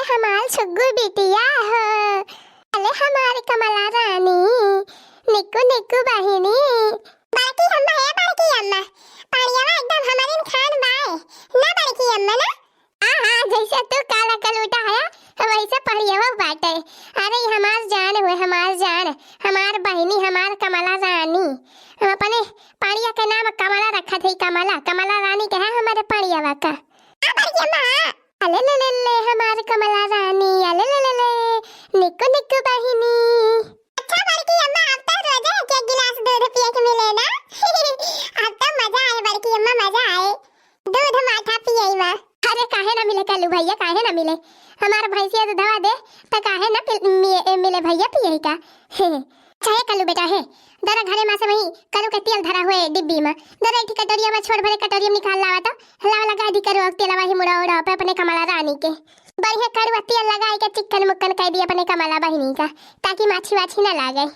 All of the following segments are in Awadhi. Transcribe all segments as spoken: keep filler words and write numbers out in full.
हमार सुग्गु बिटिया हो, अले हमार कमला रानी, निक्कू निक्कू बहिनी। बड़की अम्मा, हे बड़की अम्मा, पड़ियावा एकदम हमरिन खान बाय, ना बड़की अम्मा ना? हाँ, हाँ, जैसे तू काला कलूटा है, वैसे पड़ियावा बाटे। अरे, ई हमार जान हुए, हमार जान, हमार बहिनी, हमार कमला रानी। हम अपने पड़िया के नाम कमला रखत है, कमला, कमला रानी के है हमारे पड़ियावा का। हाँ, बड़की अम्मा, हाँ। अले ले ले ले, हमार कमला रानी, अले ले ले ले, निक्कू निक्कू बहिनी। अच्छा बड़की अम्मा, अब तो रोजे एक एक गिलास दूध पिए के मिले ना। अब तो मजा आए बड़की अम्मा, मजा आए। दूध माठा पिए में। अरे काहे ना मिले कल्लू भैया, काहे ना मिले? हमार भैंसिया दूधवा दे, त काहे ना पिल-, मि-, ए, मिले भैया पिए का? चाहे कल्लू बेटा है, दरा घरे मा से वही करू के तेल धरा हुए डिब्बी मा, दरा एक ठे कटोरिया मा छोट भरे कटोरिया मा निकाल लावा तो, लावा लगा दी करू तेलवा ही मुड़ा उड़ा पे अपने कमला रानी के। बढ़िया कड़ुआ तेल लगाई के चिक्कन मुक्कन कर दी अपने कमला बहिनी का, ताकि माछी वाछी ना लागे।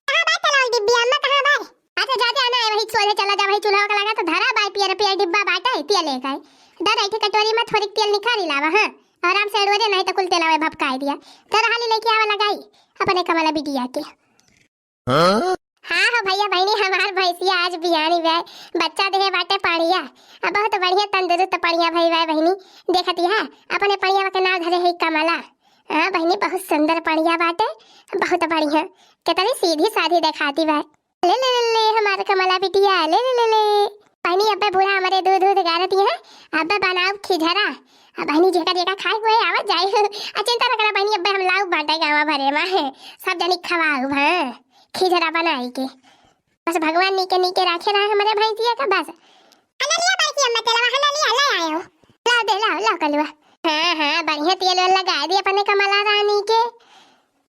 कहाँ बा तेलवा डिब्बी अम्मा, कहाँ बा? अच्छा जा जा ना, वही चूल्हे चला जा, वही चूल्हा का लगा तो धरा बाय पियर पियर डिब्बा बाटे तेल लेके आई। दरा एक ठे कटोरी मा थोड़ी तेल निकाली लावा, हाँ, आराम से अड़ुआ दे, नहीं तो कुल तेलवा भपकाई दिया। तो रहा ली लेके आवा लगाई अपने कमला बिटिया के। हाँ? हाँ हो भैया बहिनी, हमार भैंसिया आज बियानी बे, बच्चा देहे बाटे पड़िया। अब बहुत बढ़िया तंदुरुस्त पड़िया भई बे बहिनी। देखती है, अपने पड़िया के नाम धरे है कमला। हाँ बहिनी, बहुत सुंदर पड़िया बाटे, बहुत बढ़िया। कितनी सीधी साधी देखाती बे। ले ले ले ले, हमार कमला बिटिया, ले ले ले ले। बहिनी, अब्बे बूढ़ा हमारे दूध दूध गारती है, अब्बे बनाऊ खिझरा। अब बहिनी, जेका जेका खाए हुए आवत जाए। आ चिंता न करा बहिनी, अब्बे हम लाऊ बाटे गाँव भरे मा है, सब जनी खवाऊ, हाँ। खिझरा बनाई के। बस भगवान नीके नीके राखे रहा हमारे भैंसिया का बस। हना लिया बड़की अम्मा तेलवा, हना लिया, ले आयो। लाओ दे, लाओ, लाओ कलुआ। हाँ, हाँ, बढ़िया तेल वेल लगाई दी अपने कमला रानी के।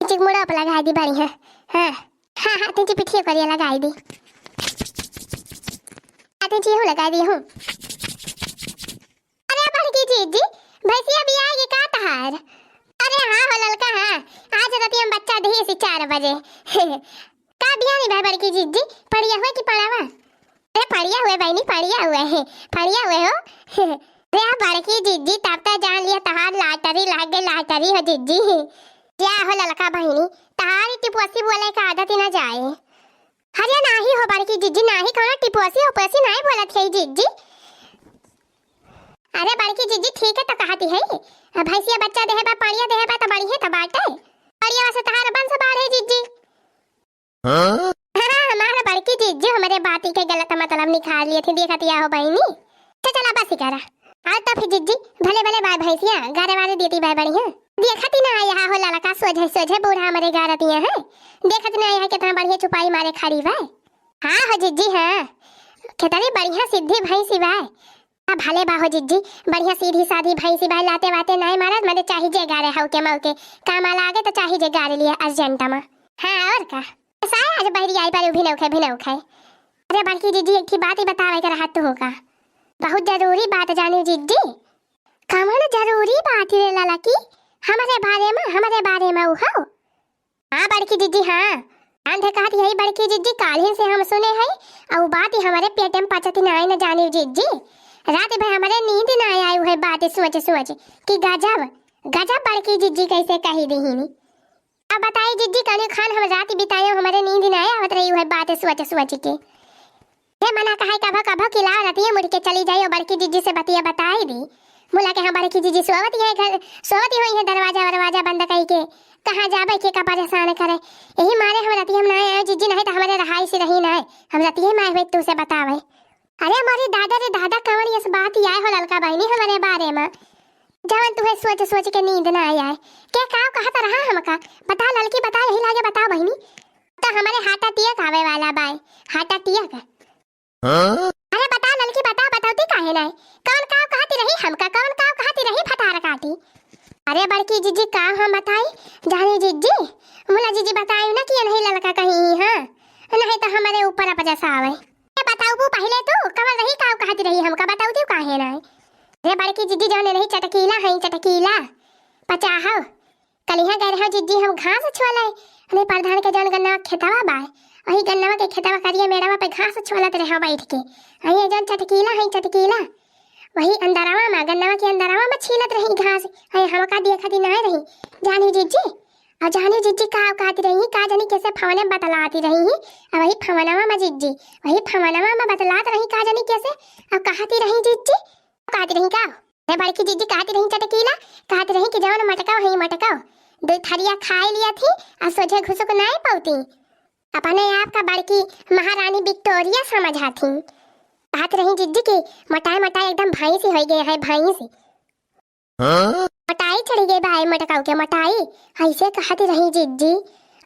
चिक मुड़ा पे लगाई दी बढ़िया। हाँ, हाँ, हाँ, तुझे पिठिया करिया लगाई दी। आ, तुझे हूँ लगाई दी हूँ। अरे बड़की जीजी, भैंसिया बियाए गी का तहार? अरे हाँ हो ललका, हाँ, आज राती हम बच्चा देही सी चार बजे। का बियानी बा बड़की जीजी, पड़िया हुए कि पड़ावा? अरे पड़िया हुए बहिनी, पड़िया हुए है, पड़िया हुए हो। अरे बड़की जीजी, तब तो जान लिया तहार लाटरी लाग गई, लाटरी हो जीजी। क्या हो ललका बहिनी, तहारी टिपवासी बोले का आदत ही ना जाए। अरे नाही हो बड़की जीजी, नाही कौनो टिपवासी ओपवासी नाही बोलत है जीजी। अरे बड़की जीजी, ठीक है तो कहती है, अब भैंसिया बच्चा देहे बा, पड़िया देहे बा तो बढ़िया तो बाटे। पड़िया से तहार वंश बाढ़े जीजी। हाँ? हाँ, हमार बड़की जीजी हमरे बाती के गलत मतलब निकाल लिए थे, देखत या हो बहिनी। अच्छा चला बस ही करा। आज तो फिर जीजी, भले भले बाय भैंसिया, गारे वारे देती बाय बढ़िया। देखत ही ना आया हो ललका, सोझे सोझे बूढ़ा हमरे गारतिया है। देखत ना आया कितना बढ़िया चुपाई मारे खड़ी बाय। हाँ हो जीजी, हाँ। कितनी बढ़िया सिद्धि भैंसी बाय। आ भले बा हो जीजी, बढ़िया सीधी साधी भैंसी बाय, लाते वाते नाय मारत, मने चाही जे गारे हव के मऊ के काम आ लागे तो चाही जे गारे लिए अर्जेंट मा। हाँ और का? साय आज बहरी आई बारे भिनऊ खाए, भिनऊ खाए। अरे बड़की जीजी, एक ठे बात ही बतावे के रहत हो का? बहुत जरूरी बात जानी जीजी। कमन जरूरी बात रे ललकी? हमरे बारे मा, हमरे बारे मा उहो? हाँ बड़की जीजी, हाँ। आंधे कहत यही बड़की जीजी, काल्हिन से हम सुने हई, अउ बात ही हमरे पेटे मा पचत ही नाय न जानी जीजी। रात भर हमरे नींद नाय आई उहे बात सोच सोच कि गजब, गजब बड़की जीजी कैसे कही दिहिनी। अब बताई जीजी, कौने खान हम रात बिताए, हमरे नींद नाय आवत रही उहे बात सोच सोच के। हे मना कहाई कभो कभो कि लाओ रतिया मुड़ के चली जाई और बड़की जीजी से बतिया बताई दी। मुला के हम बड़की जीजी सोवत ही है घर, सोवत ही होई है दरवाजा वरवाजा बंद कई के। कहाँ जाबे के का परेशान करे। यही मारे हम रतिया हम ना आए जीजी, नहीं तो हमरे रहाई से रही ना। हम रतिया में आए हुए तू से बतावे। अरे मोरी दादा रे दादा, कवन यस बात आए हो ललका बहिनी हमरे बारे मा? जवन तुहे सोच सोच के नींद ना आए। के काव कहत रहा हमका? बता ललकी बता, यही लागे बता बहिनी। तो हमरे हार्ट अटैक आवे वाला बाय, हार्ट अटैक। हाँ? अरे बता ललकी बता, बतौती काहे नाय? कौन काव कहती रही हमका, कौन काव कहती रही फटार काटी? अरे बड़की जीजी काव हम बताई, जानी जीजी, मुला जीजी बताई ना कि नहीं ललका कहीं, हाँ? नहीं तो हमरे ऊपर अपजस आवे। ए बताऊ पहिले तू, कवन रही काव कहती रही हमका, बतौती काहे नाय? अरे बड़की जीजी जौन रही चटकीला है, चटकीला। पचाहव। कलिहा गए रहे जीजी हम घास छोले, हमें प्रधान के जौन गन्ना खेतवा बाय, वही गन्नवा के खेतवा करिया मेड़वा पे घास छोलत रहे बैठ के। अये जौन चटकीला है चटकीला, वही अंदरवा मा, गन्नवा के अंदरवा मा छीलत रही घास। है, हमका देखत ही नाहीं रही। जानी जिज्जी, अउर जानी जिज्जी का कहती रही, का जानी कैसे फवने बतलाती रही। अउर वही फवनवा मा जिज्जी, वही फवनवा मा बतलात रही का जानी कैसे। अउर कहती रही जिज्जी, कहती रही का? अरे बड़की जिज्जी कहती रही चटकीला, कहती रही कि जवन मटकाव है मटकाव, दो थरिया खाए लिया थी, अउर सोझे घुसुक नाहीं पौती। अपने आप का बड़की महारानी विक्टोरिया समझा थी। कहत रही जिज्जी कि मोटाई मोटाई एकदम भैंसी होइ गए है, भैंसी। हाँ? मोटाई चढ़ी गई बा ए मटकाऊ के, मोटाई। ऐसे कहत रही जिज्जी।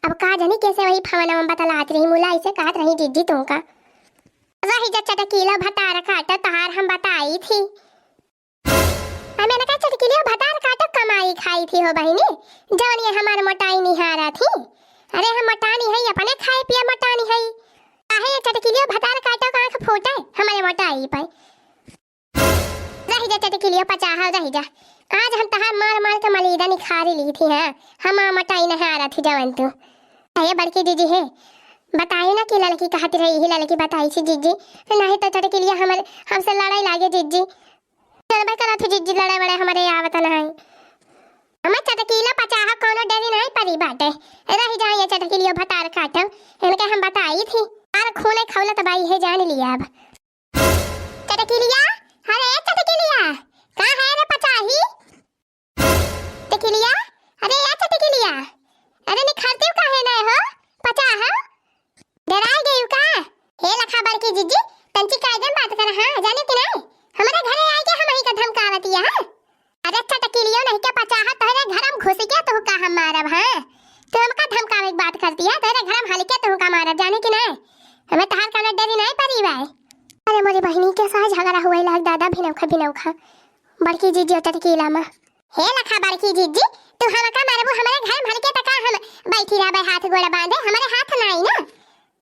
अब का जानी कैसे वही फवनवा बतलात रही मुला, ऐसे कहत रही जिज्जी तुमका। रही जा चटकीला भतार काटा तहार हम बताई थी। हमें ना का चटकीला भतार काटा कमाई खाई थी हो बहिनी, जवन ये हमार मोटाई निहारा थी। अरे हम मोटानी है, अपने खाए पिए मोटानी है। काहे ये चटकीला भतार काटा का आँख फूटे हमारे मोटाई पे। रही जा चटकीलियो पचाहा, रही जा। आज हम तहार मार मार के मलीदा निखारी ली थी, हाँ। हम आ मोटाई नहीं आ रहा थी जवन तू। अरे बड़की जिज्जी है, बताई ना कि लड़की कहती रही, यही लड़की बताई थी जिज्जी। नहीं तो चटकीलिया हमरे, हमसे लड़ाई लागे जिज्जी। चलबे करा थी जिज्जी, लड़ाई वड़ाई हमारे आवत नहीं। हमें चटकीला पचाहा कौनो डरी नहीं परी बाटे। रही जाए ये चटकीलियो भतार काटो, इनके हम बताई थी। आर खूने खौलत बाई है, जान लिया अब। चटकिलिया, अरे चटकिलिया, का है रे पचाही? चटकिलिया, अरे या चटकिलिया, अरे निखरते काहे नहीं हो? पचाहा, डराई गई का? हे लखा बड़की जिज्जी, तंची कायदे में बात कर, हाँ, जाने कि नहीं? हमारे घरे आए के हम ही का धमकावतिया, हाँ? अरे चटकिलियो नहीं के पचाहा, तोहरे घर में घुस के तोहका हम मारब, हाँ? तू हमका धमकावे के बात करती है, तोहरे घर में हल्के तोहका मारब, जाने कि नहीं? हमें तहार कौनो डरी नहीं परी बाय। अरे मोरी बहिनी के साथ झगड़ा हुए लाग दादा, भिनौखा, भिनौखा। बड़की जिज्जी चटकीला मा। हे लखा बड़की जिज्जी, तू हमका मारबू, हमारे घर में हल्के तका हम बैठी रहबे हाथ गोड़ बांधे, हमारे हाथ नहीं ना।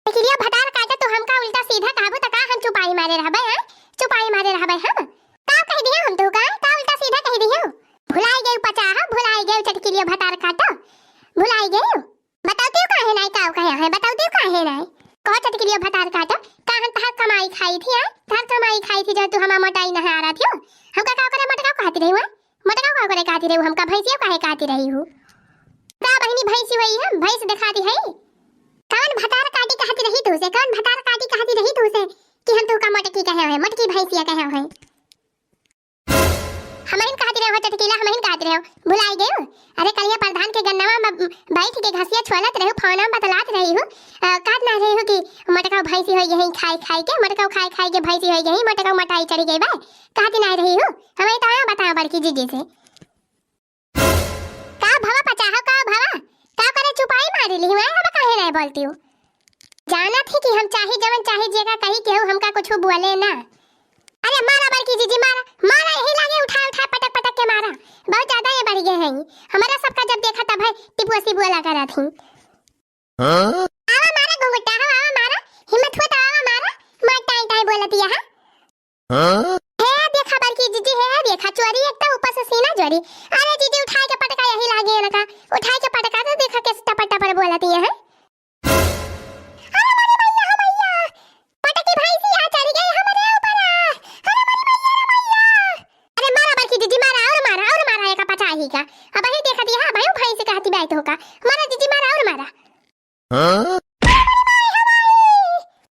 चटकिलिया भतार काटा, तू हमका उल्टा सीधा कहबू त का हम चुपाई मारे रहबे, हैं? चुपाई मारे रहबे हम? का कह दिया हम तू का? का उल्टा सीधा कह दियो? भुलाई गई पचाहा, भुलाई गई चटकिलिया भतार काटा। भुलाई गई? बताओ तू काहे नाई, का कहे है? बताओ तू काहे नाई? कहो चटकिलिया भतार काटा, का हम तहार कमाई खाई थी, हैं? तहार कमाई खाई थी जो तू हमार मोटाई नहीं आ रहा थी। हमका का करे मोटका कहती रही हुआ? मोटका का करे कहती रही, हमका भैंसिया काहे कहती रही हूँ? का बहिनी भैंसी हुई हम? भैंस दिखाती है? कौन भतार काटी कहती रही तू से? कौन भतार काटी कहती रही तू से कि हम तू का मोटकी कहे हैं, मोटकी भैंसिया कहे हैं? हमहिन कहती रहे हो चटकीला, हमहिन कहती रहे हो, भुलाई गयो? अरे कलिया प्रधान के गन्नवा में बैठ के घसिया छोलत रहे हो, फोन में बतलात रही हो, अ, कहत ना रही हो कि मोटका भैंसी हो गई खाई खाई के, मोटका खाई खाई के भैंसी हो गई, मोटका मोटाई चढ़ी गई बा, कहती ना रही हो? हमें तो आया बताओ बड़की जिज्जी से। का भवा पचाहा, का भवा? का करे चुपाई मारी ली हुआ, अब काहे नहीं बोलती हूँ? जानत ही कि हम चाही जवन चाही जेका कही केहू हमका कुछ बोले ना। अरे मारा बड़की जिज्जी मारा, मारा यही लागे उठा उठा पटक पटक के मारा। बहुत ज्यादा ये बढ़ गए हैं। हमारा सबका जब देखा तब है टिपुआ सिपुआ लगा रहा थी। हाँ? आवा मारा घुंघटा हो, आवा मारा, हिम्मत हुआ तो आवा मारा, मार टाई टाई बोलती है। हाँ? हे देखा बड़की जिज्जी, हे देखा चोरी एक तो ऊपर से सीना चोरी। अरे जिज्जी उठाए के पटका यही लागे है ना का, उठाए के पटका तो देखा कैसे टपर टपर बोलती है। अरे मोरी मैया हो मैया, पटकी भैंसी आ चढ़ गई हमारे ऊपर। अरे मोरी मैया रे मैया। अरे मारा बड़की जिज्जी मारा, और मारा, और मारा एक पचाही का। अब ही देखा दिया, भाई भैंसी का हाथी बैठ होका। मारा जिज्जी मारा, और मारा। हाँ?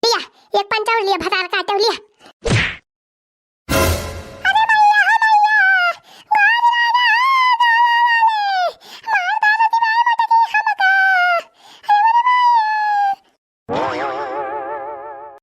लिया, एक पंचा और लिया, भतार काटा लिया। अरे मैया हो मैया, मार डाला, गाँव वाले, मार डाला दिवाई मटकी हमका। अरे मोरे मैया।